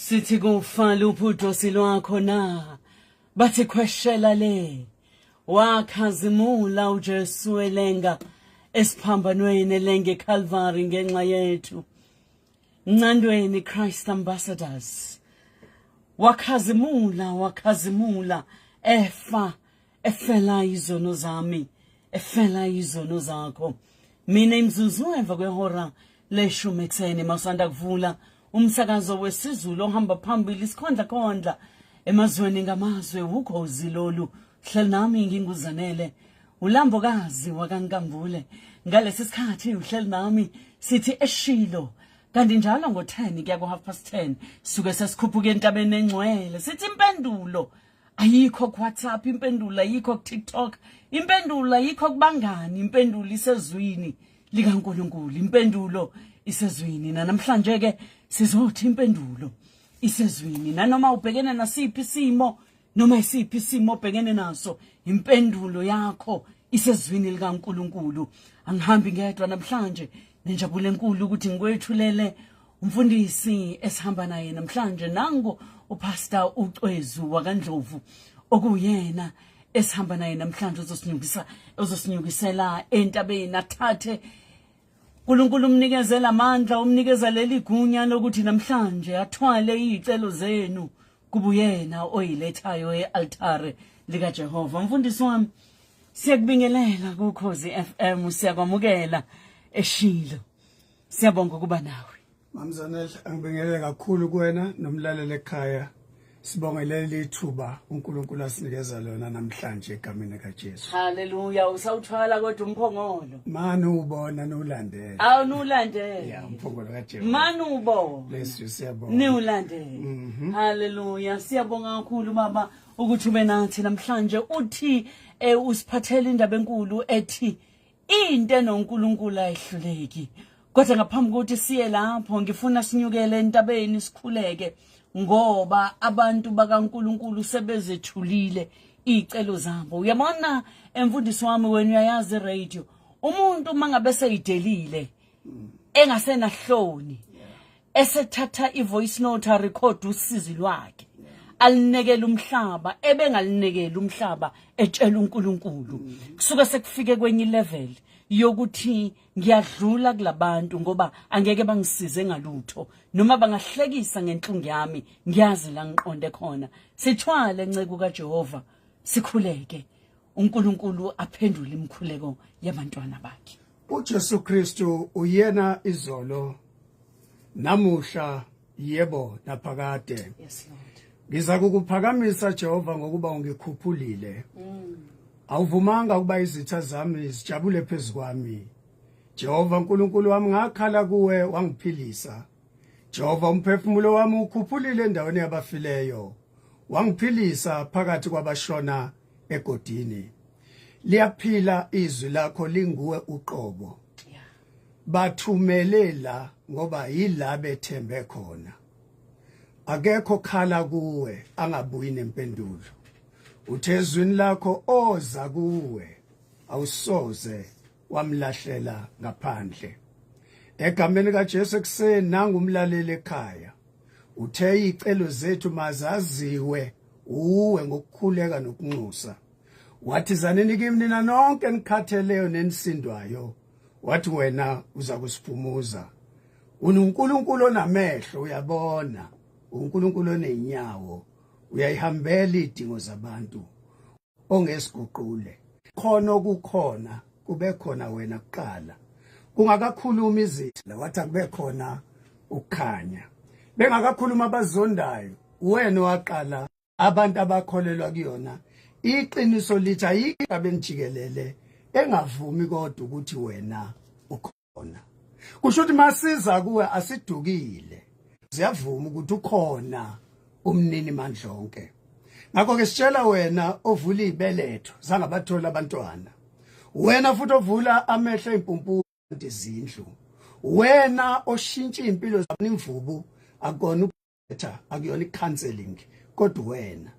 Sithi kufa luphi udosi lwakho na? Bathi khweshela le. Wakhazimula uJesu elenga esiphambanweni elenga eCalvary ngenxa yethu. Ncandweni Christ Ambassadors. Wakhazimula, wakhazimula efa efela izono zami, efela izono zakho. Mina imzuzu emva kwehora leshumi ekuseni masanda kuvula umsakazo wesiZulu ohamba phambili isikhondla khondla emazweni ngamazwe ukhozi lolu. Hleli nami nginguzanele uLambokazi wakaNkambule. Ngalesi sikhathi uhleli nami sithi eshilo kanti njalo ngo-10 kuya ku-half past 10 suke sesikhuphuka entabeni engcwele, sithi impendulo ayikho ku-WhatsApp, impendulo ayikho ku-TikTok, impendulo ayikho kubangani, impendulo isezwini likaNkulunkulu, impendulo isezwini. Namhlanje ke sizothi impendulo isezwini, nanoma ubhekene nasiphi isimo, noma isiphi isimo obhekene naso, impendulo yakho isezwini likaNkulunkulu. Angihambi ngedwa namhlanje, nenjabulo enkulu ukuthi ngikwethulele umfundisi esihamba naye namhlanje, nangu uPastor uCwezu wakaNdlovu, okuyena esihamba naye namhlanje, ozosinyukisa, ozosinyukisela entabeni, athathe uNkulunkulu umnikezela amandla, umnikeza leli gunya lokuthi namhlanje athwale izicelo zenu kubuyena oyilethayo e-altare likaJehova. Mfundisi wami, siyakubingelela kuKhozi FM, siyakwamukela eshilo, siyabonga ukuba nawe. Mamzanele, angibingelele kakhulu kuwena nomlaleli ekhaya. Sibongelele ithuba uNkulunkulu asinikeza lona namhlanje egameni kaJesu. Haleluya, usawuthwala kodwa umphongolo. Mani ubona nulandela. Awunulandela. Yeah, umphongolo kaJehova. Mani ubona. Bless you, siyabonga. Niwulandela. Haleluya, siyabonga kakhulu baba ukuthi ube nathi namhlanje. Uthi usiphathele indaba enkulu ethi into enoNkulunkulu ayihluleki. Kodwa ngaphambi kokuthi siye lapho, ngifuna sinyukele entabeni sikhuleke, ngoba abantu bakaNkulunkulu sebezethulile iy'celo zabo. Uyabona emfundisi wami, wena uyayazi iradio, umuntu uma ngabe seyidelile engasenahloni esethatha i-voice note arecord usizi lwakhe alinekela umhlaba, ebengalinekela umhlaba etshela uNkulunkulu, kusuke sekufike kwenye level yokuthi ngiyadlula kulabantu ngoba angeke bangisize ngalutho, noma bangahlekisa ngenhlungu yami, ngiyazi la ngiqonde khona. Sithwale nceku kaJehova, sikhuleke, uNkulunkulu aphendule imikhuleko yabantwana bakhe. UJesu Kristu uyena izolo, namuhla, yebo naphakade. Yes Lord. Ngiza kukuphakamisa Jehova ngokuba ungikhuphulile. Awuvumanga ukuba izitha zami zijabule phezukwami. Jehova uNkulunkulu wami, ngakhala kuwe wangiphilisa. Jehova, umphefumulo wami ukhuphulile endaweni yabafileyo. Wangiphilisa phakathi kwabashona egodini. Liyaphila izwi lakho, linguwe uqobo. Bathumele la ngoba yila bethembe khona. Akekho khala kuwe angabuyi nempendulo. Uthe ezwini lakho oza kuwe awusoze wamlahlela ngaphandle. Egameni kaJesu ekuseni nangu umlaleli ekhaya. Uthe izicelo zethu mazaziwe uwe ngokukhuleka nokunxusa. Wathi zanini kimi nina nonke enikhatheleyo nenisindwayo. Wathi wena uza kusiphumuza. UNkulunkulu onamehlo uyabona, uNkulunkulu onenyawo uyayihambela idingo zabantu ongesiguqule. Khona okukhona kube khona wena kuqala. Kungakakhuluma izitha wathi akube khona ukukhanya. Bengakakhuluma abazondayo, wena waqala abantu abakholelwa kuyona. Iqiniso lithi ayikho abenijikelele engavumi kodwa ukuthi wena ukhona. Kusho ukuthi masiza kuwe asidukile, siyavuma ukuthi ukhona umnini mandla onke. Ngakho ke sitshela wena ovula ibeletho zangabathola abantwana, wena futhi ovula amehlo empumpu izindlu, wena oshintsha impilo zabanimvubu, akona ukuthetha, akuyona icounseling, kodwa wena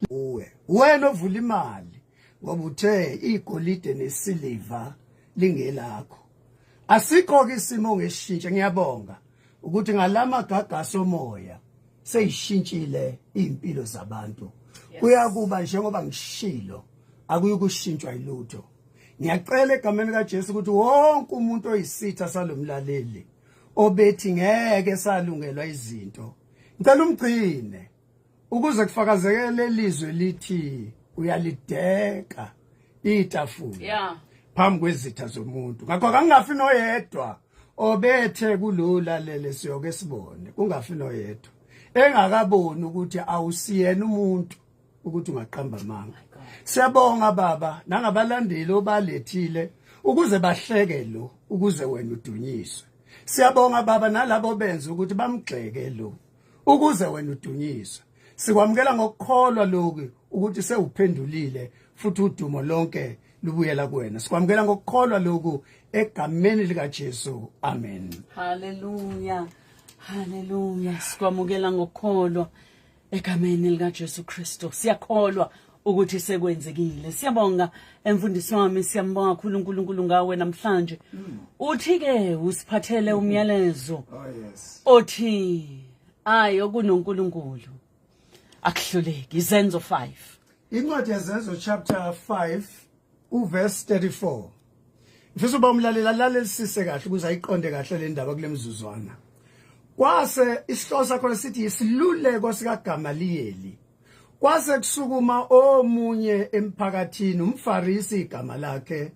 uwe wena ovula imali ngoba uthe igolide nesiliva lingelakho. Asikho ke isimo ngeshintshe. Ngiyabonga ukuthi ngalama gagasi omoya Seyishintshile impilo zabantu. Kuyakuba njengoba ngishilo, akuyukushintshwa ilutho. Ngiyacela egameni kaJesu ukuthi wonke umuntu oyisitha salomlaleli obethi ngeke salungelwa izinto, ngicela umgcine ukuze kufakazeke lelizwe lithi uyalideka itafula phambi kwezitha zomuntu. Ngakho akangafi noyedwa obethe kulolalele, siyoke sibone kungafi noyedwa engakaboni ukuthi awusiyena umuntu ukuthi ungaqamba amanga. Siyabonga baba nangabalandeli obalethile ukuze bahleke lo, ukuze wena udunyiswe. Siyabonga baba nalabo benza ukuthi bamgxeke lo, ukuze wena udunyiswe. Sikwamukela ngokukholwa lokhu ukuthi sewuphendulile futhi udumo lonke lubuyela kuwena. Sikwamukela ngokukholwa lokhu egameni likaJesu, amen. Haleluya, haleluya. Sikwamukela ngokukholwa egameni likaJesu Kristu. Siyakholwa ukuthi sekwenzekile. Siyabonga emfundisi wami, siyambonga kakhulu uNkulunkulu ngawe namhlanje. Uthi ke usiphathele umyalezo. Oh yes. Othi ayi okunoNkulunkulu akuhluleki. Izenzo 5. Incwadi yeZenzo chapter 5 uverse 34. Ngifisa uba umlaleli alalelisise kahle ukuze ayiqonde kahle le ndaba kule mzuzwana. Kwase isihloko sakhona sithi isiluleko sikaGamaliyeli. Kwase kusukuma omunye emphakathini, umFarisi igama lakhe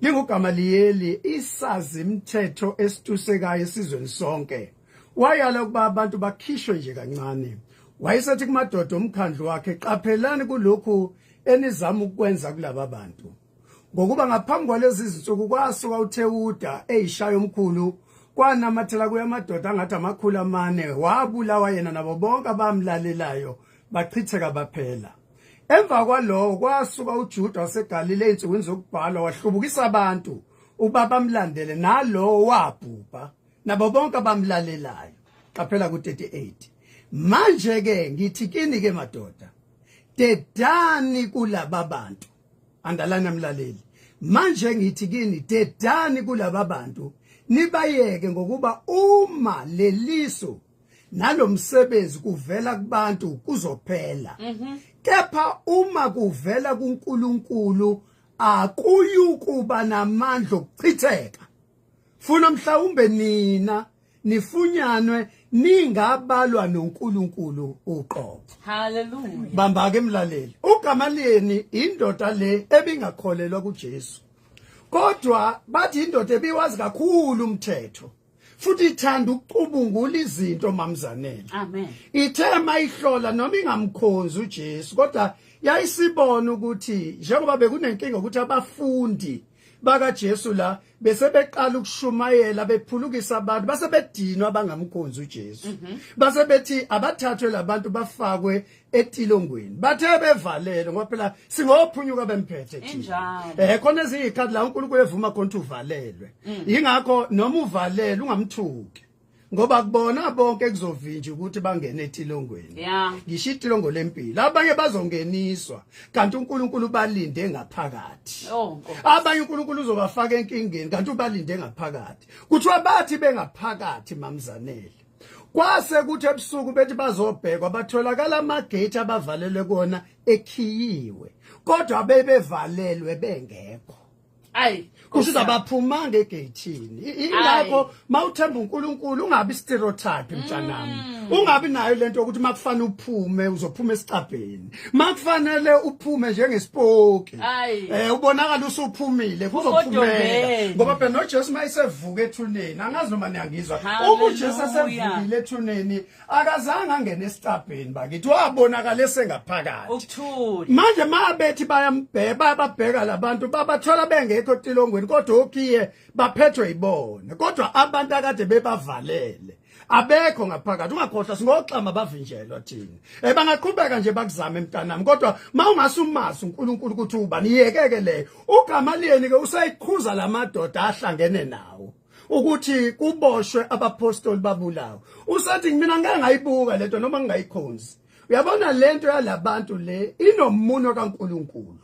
linguGamaliyeli, isazi imthetho esitusekayo esizweni sonke. Wayala ukuba abantu bakhishwe nje kancane. Wayesethi kumadoda omkhandlu wakhe, qaphelani kulokhu enizama ukwenza kulaba bantu. Ngokuba ngaphambi kwalezi zinsuku kwasuka uThewuda eyishaya omkhulu, kwanamathela kuye amadoda angathi 400, wabulawa yena nabo bonke abamlalelayo, bachitheka baphela. Emva kwalowo kwasuka uJuda waseGalile ezinsukwini zokubhalwa, wahlubukisa abantu ukuba bamlandele, nalowo wabhubha nabo bonke abamlalelayo. Qaphela ku-38. Manje ke ngithi kini ke madoda, dedani kulaba bantu. Andalana mlaleli. Manje ngithi kini, dedani kulaba bantu, nibayeke, ngokuba uma leliso nalomsebenzi kuvela kubantu kuzophela. Kepha uma kuvela kuNkulunkulu akuyukuba namandla okuchitheka. Funa mhlawumbe nina nifunyanwe ningabalwa noNkulunkulu uqobo. Hallelujah. Bamba ke mlaleli. uGamaliyeli indoda le ebingakholelwa kuJesu. Kodwa bathi indoda ebiwazi kakhulu umthetho. Futhi ithanda ukucubungula izinto mamzanele. Amen. Ithe mayihlola noma ingamkhonzi uJesu, kodwa yayisibona ukuthi njengoba bekunenkinga ukuthi abafundi bakaJesu la bese beqala ukushumayela bephulukisa abantu, base bedinwa bangamkhonzi uJesu. Base bethi abathathwe labantu bafakwe etilongweni, bathe bevalele ngoba phela singophunyuka bemphethe thina. Khona ezinye izikhathi la uNkulunkulu evuma khona ukuthi uvalelwe. Ingakho noma uvalele ungamthuki, ngoba kubona bonke kuzovinja ukuthi bangene etilongweni. Ngisho itilongo lempilo, abanye bazongeniswa kanti uNkulunkulu balinde ngaphakathi. Abanye uNkulunkulu uzobafaka enkingeni kanti ubalinde ngaphakathi. Kuthiwa bathi bengaphakathi mamzanele, kwase kuthi ebusuku bethi bazobhekwa, batholakala amagate abavalelwe kona ekhiyiwe, kodwa bebevalelwe bengekho. Ayi, kusho ukuthi abaphumanga egeyithini. Ingakho mawuthemba uNkulunkulu ungabi stereotype mntanami. Ungabi nayo lento yokuthi makufanele uphume uzophuma esicabheni, makufanele uphume njengesipoki. Ubonakala usuphumile, kuzophumeka. Ngoba phela noJesu mayisevuka ethuneni, angazi noma niyangizwa, uma uJesu esevukile ethuneni akazange angene esicabheni bakithi, wabonakala esengaphakathi. Manje mabethi bayambheka, babheka labantu babathola bengekho etilongweni, kodwa okiye baphethwe yibona, kodwa abantu akade bebavalele abekho ngaphakathi. Ungakhohlwa singoxama bavinjelwa thina. Bangaqhubeka nje bakuzame mntanami, kodwa mawungasumazi uNkulunkulu ukuthi ubani, yekeke leyo. uGamaliyeli ke usayikhuza lamadoda ahlangene nawo ukuthi kuboshwe abapostoli babulawa. Usathi mina ngeke ngayibuka lento noma ngingayikhonzi. Uyabona lento yalabantu le inomuno kaNkulunkulu.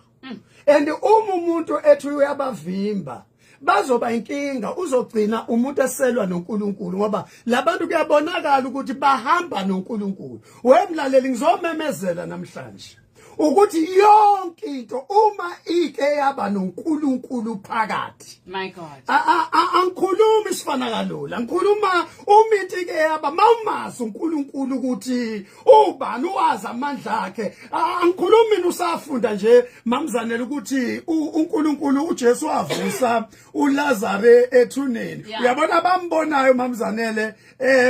And uma umuntu ethi uyabavimba, Bazoba inkinga, uzogcina umuntu eselwa noNkulunkulu, ngoba labantu kuyabonakala ukuthi bahamba noNkulunkulu. Wemlaleli, ngizomemezela namhlanje ukuthi yonke into uma ike yaba noNkulunkulu phakathi, My God. Angikhulumi sifana kalula, ngikhuluma uma into ike yaba, mawumazi uNkulunkulu ukuthi ubani, uwazi amandla akhe. Angikhulumi mina usafunda nje mamzanele ukuthi uNkulunkulu uJesu wavusa uLazare ethuneni. Uyabona bambonayo mamzanele,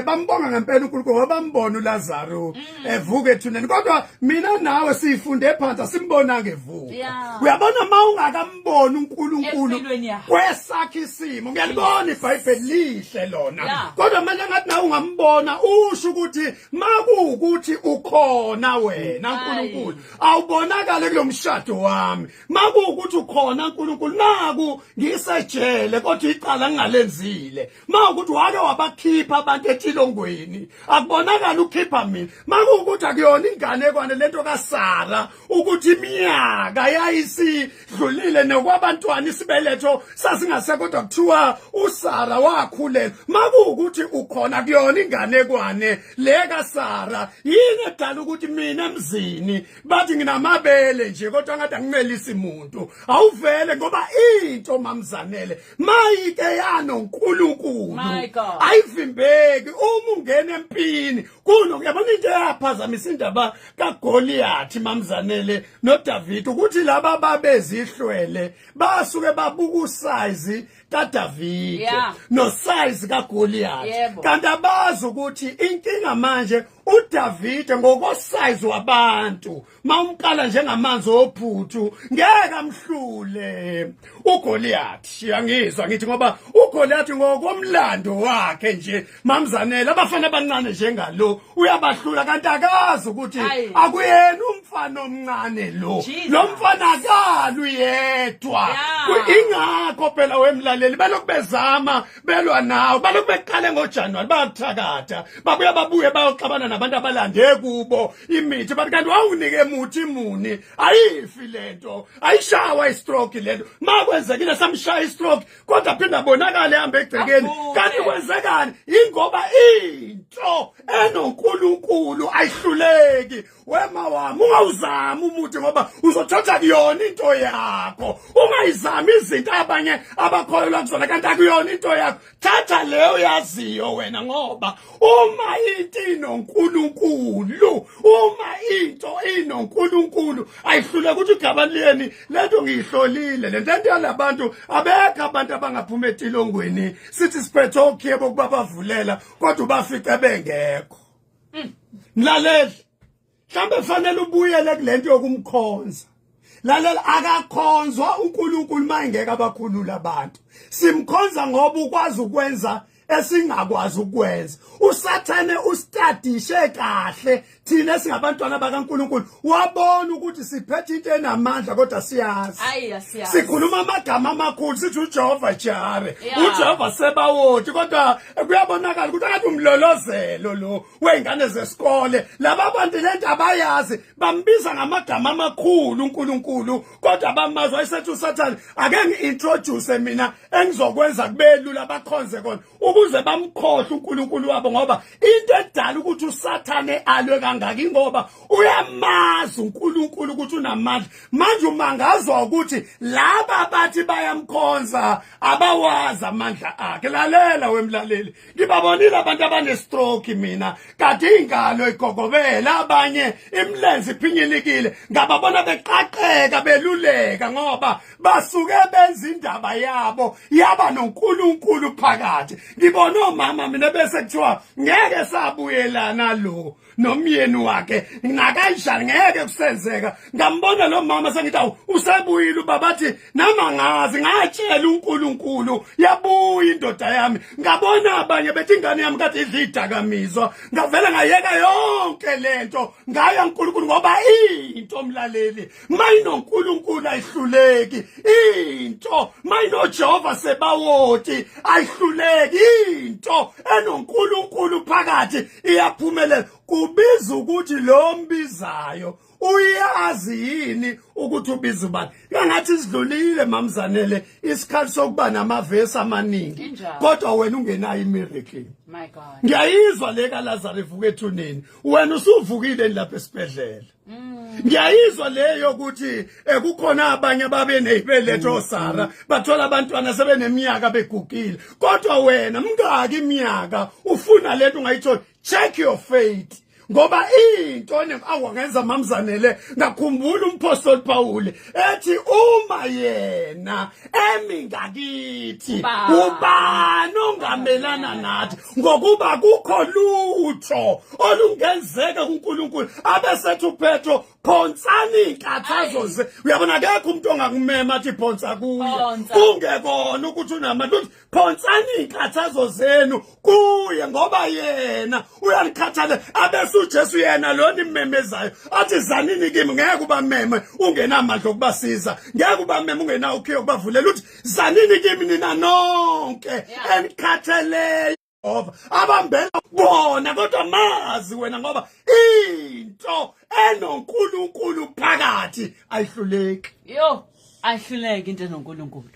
bambonga ngempela uNkulunkulu ngoba bambona uLazaro evuka ethuneni, kodwa mina nawe sifunde phansi, asimbonanga evuka. Uyabona mawungakamboni uNkulunkulu Empilweni yakho. Kwesakhe isimo, ngiyalibona iBhayibheli lihle lona, kodwa manje ngathi nawe ungambona, usho ukuthi makuwukuthi ukhona wena uNkulunkulu, awubonakale kulomshado wami. Makuwukuthi ukhona uNkulunkulu, naku ngisejele kodwa icala ngingalenzile. Mawukuthi wake wabakhipha abantu etilongweni, akubonakala ukhipha mina. Makuwukuthi akuyona inganekwane lento kaSara ukuthi iminyaka yayisidlulile nokwabantwana isibeletho sasingase, kodwa kuthiwa uSara wakhulelwa. Makuwukuthi ukhona, kuyona inganekwane le kaSara, yini edala ukuthi mina emzini bathi nginamabele nje kodwa ngathi angimelisi muntu? Awuvele, ngoba into mamzanele mayike yanoNkulunkulu My God. ayivimbeki. Uma ungena empini kuno, uyabona into eyaphazamisa indaba kaGoliath mamzanele noDavid, ukuthi laba babezihlwele basuke babuka usize kaDavid nosize kaGoliath, kanti abazi ukuthi inkinga manje uDavid ngokosize wabantu mawumkala njengamanzi ophuthu ngeke amhlule uGoliath. Uyangizwa ngithi? Ngoba uGoliath ngokomlando wakhe nje mamzanele, abafana abancane njengalo uyabahlula, kanti akazi ukuthi Ayi. akuyena umfana omncane lo. Jesus. Lo mfana akalu yedwa. Ingakho phela wemlaleli balokhu bezama belwa nawe, balokhu beqale ngoJanuwari bayakuthakatha, babuya babuye bayoxabana nabantu abalande kubo imithi, bathi kanti wawunike muthi muni? Ayifi lento, ayishawa istroke lento. Makwenzekile samshaya istroke kodwa phinda abonakale ehambe egcekeni. Avuke. Kanti kwenzekani? Ingoba into enoNkulunkulu ayihluleki. Wema wami, ungawuzami umuthi ngoba uzothatha kuyona into yakho. Ungayizami izinto abanye abakholelwa kuzona kanti akuyona into yakho. Thatha leyo yaziyo wena, ngoba uma into inoNkulunkulu, uma into inoNkulunkulu ayihluleki. Ukuthi uGabaliyeni lento ngiyihlolile lento, lento yalabantu abekho abantu abangaphuma etilongweni sithi siphethe okhiye bokuba bavulela kodwa ubafice bengekho. Mlaleli, mhlambe fanele ubuyele kulento yokumkhonza. Lalela, akakhonzwa uNkulunkulu mayengeke abakhulula abantu. Simkhonza ngoba ukwazi ukwenza esingakwazi ukwenza. USathane ustadishe kahle thina singabantwana bakaNkulunkulu, wabona ukuthi siphethe into enamandla kodwa siyazi. Ayi, asiyazi. Sikhuluma amagama amakhulu, sithi uJehova Jare, uJehova Sebawoti, kodwa kuyabonakala ukuthi akathi umlolozelo lo wey'ngane zesikole. Laba bantu lento abayazi, bambiza ngamagama amakhulu uNkulunkulu kodwa bamazi. Wayesethi uSathane, ake ngi-introduce mina engizokwenza kube lula bakhonze kona ukuze bamkhohle uNkulunkulu wabo, ngoba into edala ukuthi uSathane alwe kangaka ingoba uyamazi uNkulunkulu ukuthi unamandla. Manje umangazwa ukuthi laba bathi bayamkhonza abawazi amandla akhe. Lalela wemlaleli, ngibabonile abantu abanestroke mina, kade ingalo igogobela, abanye imilenze iphinyilikile, ngababona beqaqeka beluleka ngoba basuke benza indaba yabo yaba noNkulunkulu phakathi. Ngibona omama mina bese kuthiwa ngeke sabuyelana lo nomyeni wakhe nakanjani, ngeke kusenzeka. Ngambona lo mama sengithi awu, usebuyile ubaba, athi nama ngazi ngatshela uNkulunkulu yabuya indoda yami. Ngabona abanye bethi ingane yami kade idla idakamizwa, ngavele ngayeka yonke lento ngaya uNkulunkulu, ngoba into mlaleli mayinoNkulunkulu ayihluleki, into mayinoJehova Sebawoti ayihluleki, into enoNkulunkulu phakathi iyaphumelela. Kubiza ukuthi lo mbizayo uyazi yini ukuthi ubiza ubani. Kangathi sidlulile, mamzanele, isikhathi sokuba namavesi amaningi Injalo. kodwa wena ungenayo imiracle. My God. Ngiyayizwa le kaLazarus evuka ethuneni, wena usuvukile lapha esibhedlela. Ngiyayizwa le yokuthi kukhona abanye ababe nezibeletho oSara bathola abantwana sebeneminyaka begugile, kodwa wena mngaki iminyaka ufuna lento ungayitholi. Check your faith, ngoba into awangenza, mamzanele, ngakhumbula umpostoli Paul ethi uma yena emi ngakithi, Ubani? ubani ongamelana nathi? Ngokuba kukho lutho olungenzeka kuNkulunkulu. Abesethi uPetro, phonsani inkathazo ze. Uyabona, akekho umuntu ongakumema athi phonsa kuye Phonsa. kungekona ukuthi unamandla. Uthi phonsani inkathazo zenu kuye ngoba yena uyalikhathala. Abese uJesu yena lo nimemezayo athi zanini kimi. Ngeke ubameme ungenamandla okubasiza, ngeke ubameme ungenawo ukhiye okubavulela. Uthi zanini kimi nina nonke enikhatheleyo Jehova abambela bona, kodwa mazi wena, ngoba into enoNkulunkulu phakathi ayihluleki. Yo, ayihluleki into enoNkulunkulu,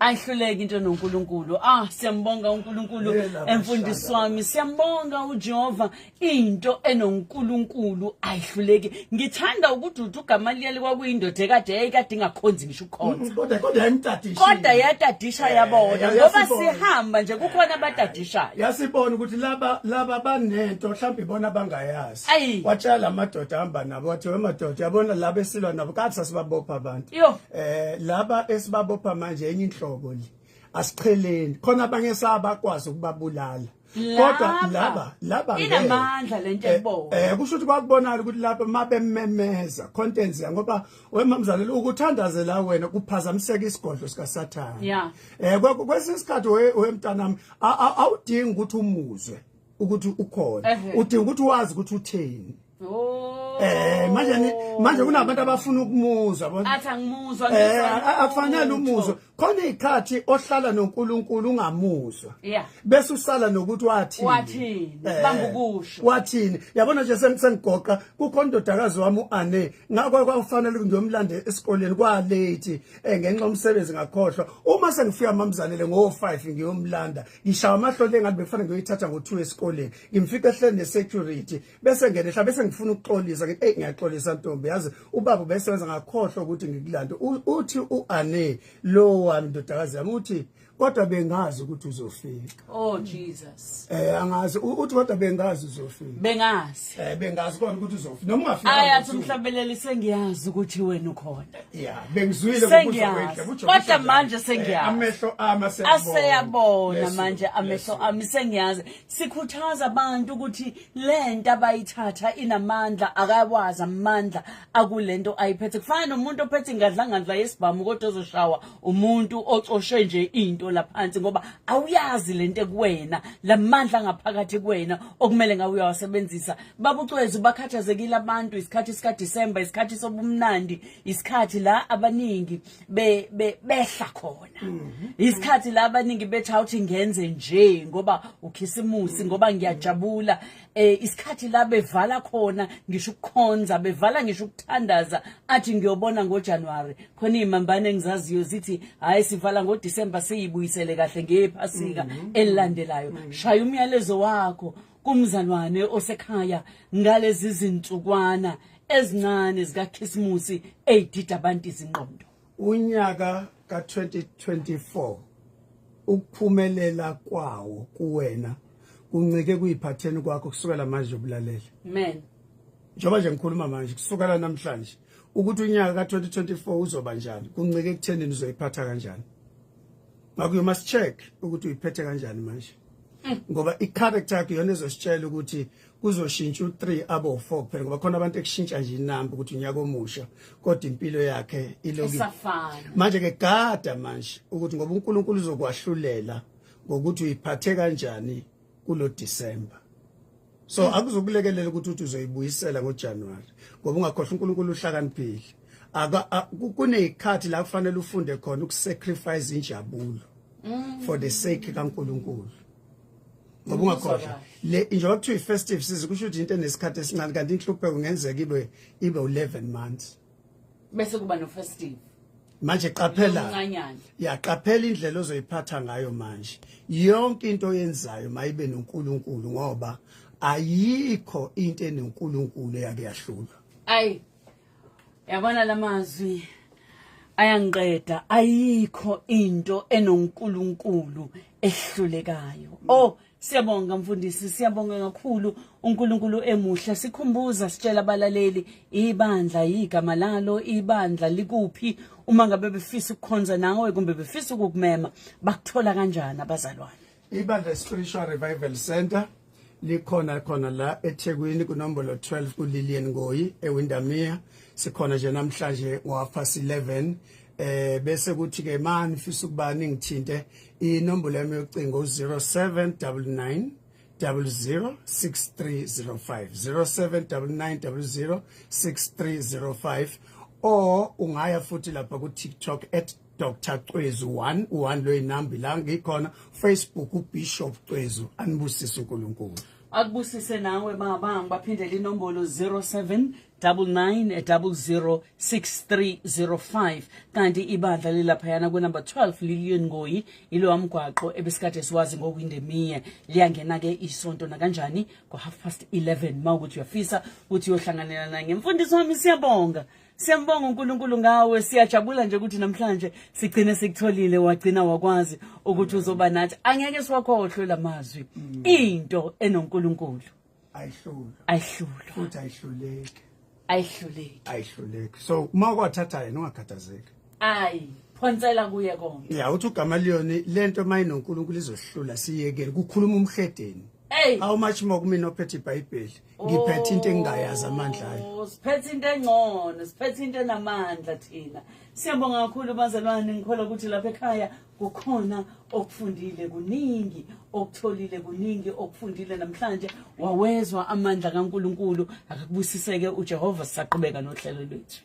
ayihluleki into enoNkulunkulu. Ah, siyambonga uNkulunkulu. Yela. Emfundisi wami, siyambonga uJehova. Into enoNkulunkulu ayihluleki. Ngithanda ukuthi uthi uGamaliyeli kwakuyindoda ekade yayikade ingakhonzi ngisho ukukhonza. Kodwa yayimtadisha. Kodwa yatadisha, yabona ngoba yasibona. Sihamba nje kukhona abatadishayo. Yasibona ukuthi laba banento mhlawumbe ibona bangayazi. Ayi. Watshela amadoda ahamba nabo, wathi, "Wemadoda, yabona laba esilwa nabo, kathi sasibabopha abantu. Yo. Laba esibabopha manje enye inhlobo le, asiqheleni khona abanye sabakwazi ukubabulala, kodwa laba ngeke." Inamandla lento ekubona. Kusho ukuthi kwakubonakala ukuthi lapha mabememeza contents ya, ngoba wemamzalelo ukuthandazela wena kuphazamiseka isigodlo sika Sathane. Kwesinye isikhathi, wemntanami, awudingi ukuthi umuzwe ukuthi ukhona, udinga ukuthi wazi ukuthi utheni. Oh. Manje kunabantu abafuna ukumuzwa, yabona. Athi angimuzwa. Akufanele umuzwe. Khona izikhathi ohlala noNkulunkulu ungamuzwa. Bese usala nokuthi wathini. Wathini? Bamba ukusho. Wathini? Yabona nje sengigoqa, kukhona indodakazi wami uAne, ngakho kwakufanele ngiyomlanda esikoleni, kwa late ngenxa yomsebenzi ngakhohlwa. Uma sengifika, mamzalele, ngo5 ngiyomlanda, ngishaya amahlole engathi bekufanele ngiyoyithatha ngo2 esikoleni. Ngimfika ehleli nesecurity, bese ngene hla, bese ngifuna ukuxolisa, ngithi, "Hey, ngiyaxolisa ntombi, yazi ubaba ubesebenza, ngakhohlwa ukuthi ngikulande." Uthi uAne lo wami, ndodakazi yami, uthi, "Kodwa bengazi ukuthi uzofika." Oh Jesus. Angazi, uthi kodwa bengazi uzofika. Bengazi. Bengazi kona ukuthi uzofika noma ungafika. Ayathi umhlabeleli, sengiyazi ukuthi wena ukhona. Yeah, bengizwile. Sengiyazi. Kodwa manje sengiyazi. Amehlo ami aseyabona. Aseyabona. Leso, Manje amehlo leso. ami sengiyazi. Sikhuthaza abantu ukuthi lento abayithatha inamandla, akawazi amandla akulento ayiphethe. Kufana nomuntu ophethe ingadlangadla yesibhamu kodwa ozoshawa umuntu ocoshe nje into laphansi, ngoba awuyazi lento ekuwena, lamandla ngaphakathi kuwena okumele ngawe uyawasebenzisa. Babucwezi, bakhathazekile abantu. Isikhathi sika December, isikhathi sobumnandi, isikhathi la abaningi be behla khona, isikhathi la abaningi bethi awuthi ngenze nje ngoba ukhisimusi, ngoba ngiyajabula. Isikhathi la bevala khona ngisho ukukhonza, bevala ngisho ukuthandaza, athi ngiyobona ngoJanuary. Khona izimambane engizaziyo zithi hayi, sivala ngoDecember, siyibuyisele kahle ngephasika elilandelayo. Shaya umyalezo wakho kumzalwane osekhaya ngalezi zinsukwana ezincane zikaKhisimusi eyidida abantu izingqondo. Unyaka ka2024, ukuphumelela kwawo kuwena kuncike kuyiphatheni kwakho kusukela manje ubulalela. Amen. Njengoba nje ngikhuluma manje, kusukela namhlanje, ukuthi unyaka ka2024 uzoba njani kuncike ekutheni uzoyiphatha kanjani. Ngakho you must check ukuthi uyiphethe kanjani manje, ngoba i-character yakho iyona ezositshela ukuthi kuzoshintsha u3 abo 4 kuphela, ngoba khona abantu ekushintsha nje inamba ukuthi unyaka omusha, kodwa impilo yakhe iloku Isafana. Manje ke gada manje ukuthi ngoba uNkulunkulu uzokwahlulela ngokuthi uyiphathe kanjani kulo December. So akuzokulekelela ukuthi uthi uzoyibuyisela ngoJanuary, ngoba ungakhohlwa uNkulunkulu uhlakaniphile. Kunezikhathi la kufanele ufunde khona ukusacrifice injabulo for the sake kaNkulunkulu. Ngoba ungakhohlwa le, njengoba kuthiwa i-festive season, kusho ukuthi into enesikhathi esincane, kanti inhlupheko kungenzeka ibe 11 months. Bese kuba no festive. Manje qaphela. Omncanyana. Yaqaphela indlela ozoyiphatha ngayo manje. Yonke into oyenzayo mayibe noNkulunkulu, ngoba ayikho into enoNkulunkulu eyake yahlulwa. Ayi, yabona lamazwi ayangiqeda. Ayikho into enoNkulunkulu ehlulekayo. Oh, siyabonga mfundisi, siyabonga kakhulu. UNkulunkulu emuhle sikhumbuza, sitshela abalaleli ibandla, igama lalo ibandla likuphi, uma ngabe befisa ukukhonza nawe kumbe befisa ukukumema, bakuthola kanjani abazalwane? Ibandla Spiritual Revival Center likhona khona la eThekwini, kunombolo 12 kuLilian Ngoyi eWindermere. Sikhona nje namhlanje ngo-11:30. Bese kuthi ke mani fisa ukuba ningithinte, inombolo yami yocingo 0799 006305, 0799 006305, or ungaya futhi lapha ku TikTok at Dr Cwezu 1 1, lo inamba la ngikhona, Facebook uBishop Cwezu. Anibusise uNkulunkulu. Akubusise nawe baba. Ngibaphindela inombolo, 07 99006305, kanti ibandla lilaphayana kunumber 12 Lilian Ngoyi, ilo mgwaqo ebesikade siwazi ngoWindermere. Liyangena ke isonto nakanjani ngo 11:30, mawukuthi uyafisa ukuthi uyohlanganela naye ngemfundiso wami. Siyabonga, siyambonga uNkulunkulu ngawe. Siyajabula nje ukuthi namhlanje sigcine sikutholile, wagcina wakwazi ukuthi uzoba nathi. Angeke siwakhohlwe lamazwi, into enoNkulunkulu ayihlulwa. Ayihlulwa. Futhi ayihluleki. Ayihluleki. Ayihluleki, so uma kwathatha yena ungakhathazeki. Ayi, phonsela kuye konke. Ya, uthi uGamaliyoni, lento mayinoNkulunkulu izohlula, siyekele kukhuluma umhedeni. Hey. How much more kumina ophethe iBhayibheli, ngiphethe into engingayazi amandla ayo. Oh, siphethe into engcono, siphethe into enamandla thina. Siyabonga kakhulu bazalwane. Ngikholwa ukuthi lapha ekhaya kukhona okufundile, kuningi okutholile, kuningi okufundile namhlanje, wawezwa amandla kaNkuluNkulu. Akakubusiseke uJehova. Sisaqhubeka nohlelo lwethu.